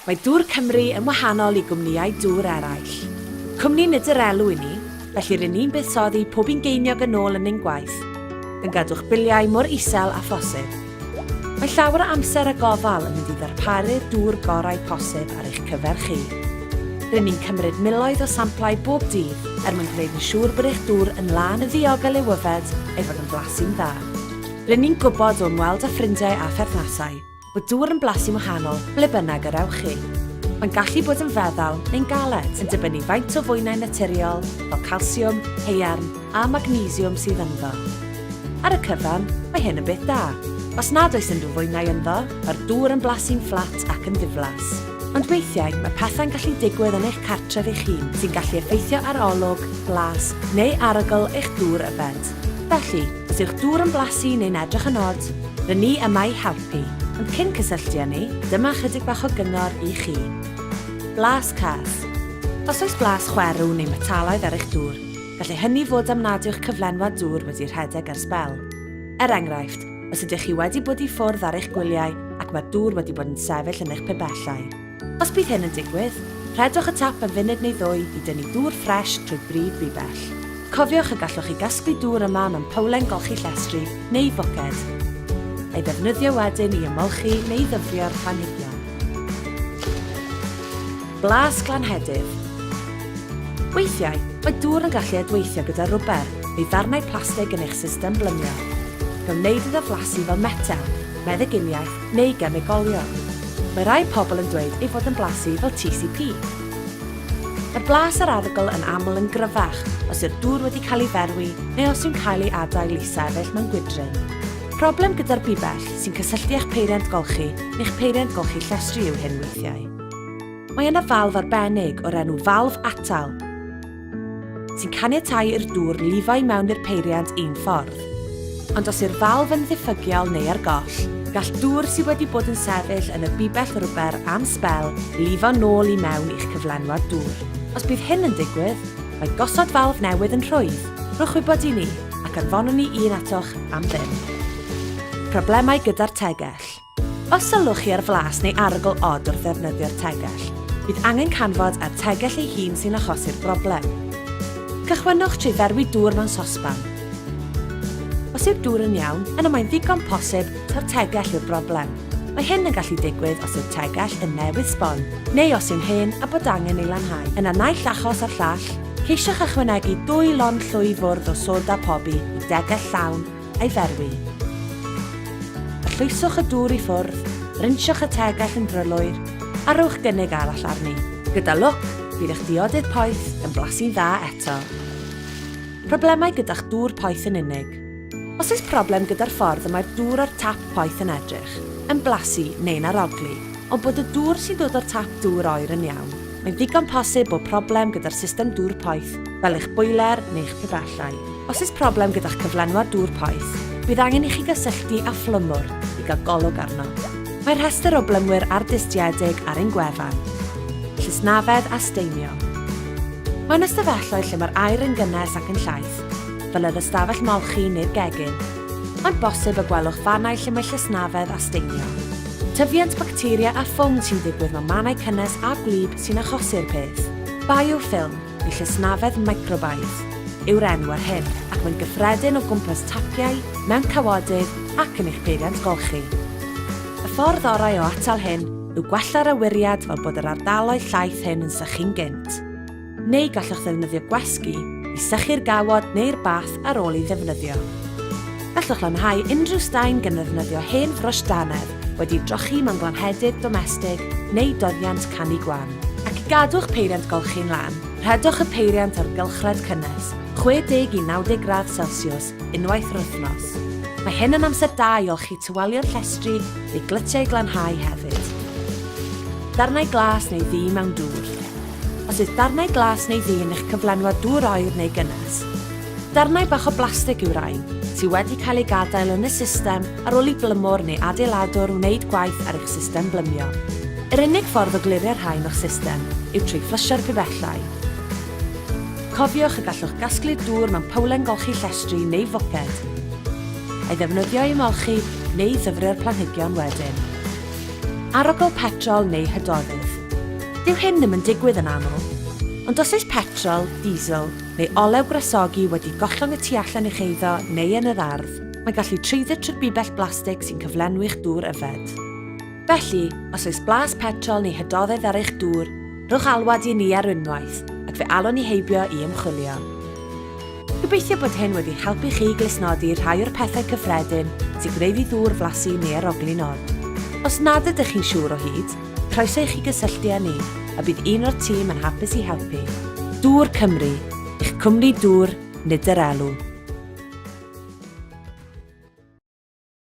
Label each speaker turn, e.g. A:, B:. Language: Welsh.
A: Mae Dŵr Cymru yn wahanol i gwmnïau dŵr eraill. Cwmni nid yr elw i ni, felly rŷn ni'n buddsoddi pob un geiniog yn ôl yn ein gwaith, gan gadw'ch biliau mor isel â phosib. Mae llawer o amser a gofal yn mynd i ddarparu'r dŵr gorau posib ar eich cyfer chi. Rŷn ni'n cymryd miloedd o samplau bob dydd er mwyn gwneud yn siŵr bod eich dŵr yn lân, yn ddiogel i'w yfed, a'i fod yn blasu'n dda. Rŷn ni'n gwybod o ymweld â ffrindiau a pherthnasau, Bod dŵr yn blasu'n wahanol ble bynnag yr ewch chi. Mae'n gallu bod yn feddal neu'n galed, yn dibynnu faint o fwynau naturiol fel calsiwm, haearn a magnesiwm sydd ynddo. Ar y cyfan, mae hyn yn beth da. Os nad oes unrhyw fwynau ynddo, mae'r dŵr yn blasu'n fflat ac yn ddiflas. Ond weithiau, mae pethau'n gallu digwydd yn eich cartref eich hun sy'n gallu effeithio ar olwg, blas neu arogl eich dŵr yfed. Felly, os yw'ch dŵr yn blasu neu'n edrych yn od, rŷn ni yma i helpu. Ond cyn cysylltu â ni, dyma ychydig bach o gyngor i chi. Blas cas. Os oes blas chwerw neu metalaidd ar eich dŵr, gallai hynny fod am nad yw'ch cyflenwad dŵr wedi rhedeg ers sbel. Er enghraifft, os ydych chi wedi bod i ffwrdd ar eich gwyliau ac mae'r dŵr wedi bod yn sefyll yn eich pibellau. Os bydd hyn yn digwydd, rhedwch y tap am funud neu ddwy i dynnu dŵr ffres trwy brif bibell. Cofiwch y gallwch chi gasglu dŵr yma mewn powlen golchi llestri neu fwced, a'i ddefnyddio wedyn i ymolchi neu ddyfrio'r planhigion. Blas glanhedydd. Weithiau, mae dŵr yn gallu adweithio gyda rwber neu ddarnau plastig yn eich system blymio, gan wneud iddo flasu fel metel, meddyginiaeth neu gemegolion. Mae rhai pobl yn dweud ei fod yn blasu fel TCP. Mae'r blas a'r arogl yn aml yn gryfach os yw'r dŵr wedi cael ei ferwi neu os yw'n cael ei adael i sefyll mewn gwydryn. Problem gyda'r bibell sy'n cysylltu â'ch peiriant golchi neu'ch peiriant golchi llestri yw hyn weithiau. Mae yna falf arbennig o'r enw falf atal sy'n caniatáu i'r dŵr lifo i mewn i'r peiriant un ffordd. Ond os yw'r falf yn ddiffygiol neu ar goll, gall dŵr sydd wedi bod yn sefyll yn y bibell rwber am sbel lifo nôl i mewn i'ch cyflenwad dŵr. Os bydd hyn yn digwydd, mae gosod falf newydd yn rhwydd, rhowch wybod i ni ac anfonwn ni un atoch am ddim. Problemau gyda'r tegell. Os sylwch chi ar flas neu arogl od wrth ddefnyddio'r tegell, bydd angen canfod a'r tegell ei hun sy'n achosi'r broblem. Cychwynnwch trwy ferwi dŵr mewn sosban. Os yw'r dŵr yn iawn, yna mae'n ddigon posib taw'r tegell yw'r broblem. Mae hyn yn gallu digwydd os yw'r tegell yn newydd sbon, neu os yw'n hen a bod angen ei lanhau. Yn y naill achos a'r llall, ceisiwch ychwanegu dwy lond llwy fwrdd o soda pobi i degell llawn a'i ferwi. Arllwyswch y dŵr i ffwrdd, rinsiwch y tegell yn drylwyr, a rhowch gynnig arall arni. Gyda lwc, bydd eich diodydd poeth yn blasu'n dda eto. Problemau gyda'ch dŵr poeth yn unig. Os oes problem gyda'r ffordd y mae'r dŵr o'r tap poeth yn edrych, yn blasu neu'n arogli, ond bod y dŵr sy'n dod o'r tap dŵr oer yn iawn, mae'n ddigon posib bod problem gyda'r system dŵr poeth, fel eich bwyler neu'ch pibellau. Os oes problem gyda'ch cyflenwad dŵr poeth, bydd angen i chi gysylltu â phlymwr i gael golwg arno. Mae rhestr o blymwyr ardystiedig ar ein gwefan. Llysnafedd a steinio. Mewn ystafelloedd lle mae'r aer yn gynnes ac yn llaith, fel yr ystafell molchi neu'r gegin, mae'n bosib y gwelwch fannau lle mae llysnafedd a steinio. Tyfiant bacteria a ffwng sy'n digwydd mewn mannau cynnes a gwlyb sy'n achosi'r peth. Biofilm. Neu llysnafedd microbaidd yw'r enw ar hyn, ac mae'n gyffredin o gwmpas tapiau, mewn cawodydd ac yn eich peiriant golchi. Y ffordd orau o atal hyn yw gwella'r awyriad fel bod yr ardaloedd llaith hyn yn sychu'n gynt. Neu gallwch ddefnyddio gwesgi i sychu'r gawod neu'r bath ar ôl ei ddefnyddio. Gallwch lanhau unrhyw staen gan ddefnyddio hen frwsh dannedd wedi'i drochi mewn glanhedydd domestig neu doddiant canu gwan. Ac i gadw'ch peiriant golchi'n lân, rhedwch y peiriant ar gylchred cynnes, 60 i 90 gradd Celsiws, unwaith yr wythnos. Mae hyn yn amser da i olchi tywelion llestri neu glytiau glanhau hefyd. Darnau glas neu ddu mewn dŵr. Os oes darnau glas neu ddu yn eich cyflenwad dŵr oer neu gynnes, Darnau bach o blastig yw rhain, sydd wedi cael eu gadael yn y system ar ôl i blymwr neu adeiladwr wneud gwaith ar eich system blymio. Yr unig ffordd o glirio'r rhain o'ch system yw trwy fflysio'r pibellau. Cofiwch y gallwch gasglu'r dŵr mewn powlen golchi llestri neu fwced, a'i ddefnyddio i ymolchi neu ddyfrio'r planhigion wedyn. Arogl petrol neu hydoddydd. Dyw hyn ddim yn digwydd yn aml, ond os oes petrol, diesel neu olew gwresogi wedi gollwng y tu allan i'ch eiddo neu yn yr ardd, mae'n gallu treiddio trwy'r bibell blastig sy'n cyflenwi'ch dŵr yfed. Felly, os oes blas petrol neu hydoddedd ar eich dŵr, rhowch alwad i ni ar unwaith ac fe alwn ni heibio i ymchwilio. Gobeithio bod hyn wedi helpu chi glustnodi rhai o'r pethau cyffredin sy'n gwneud i ddŵr flasu neu arogli'n od. Os nad ydych chi'n siŵr o hyd, croeso i chi gysylltu â ni a bydd un o'r tîm yn hapus i helpu. Dŵr Cymru, eich cwmni dŵr, nid yr elw.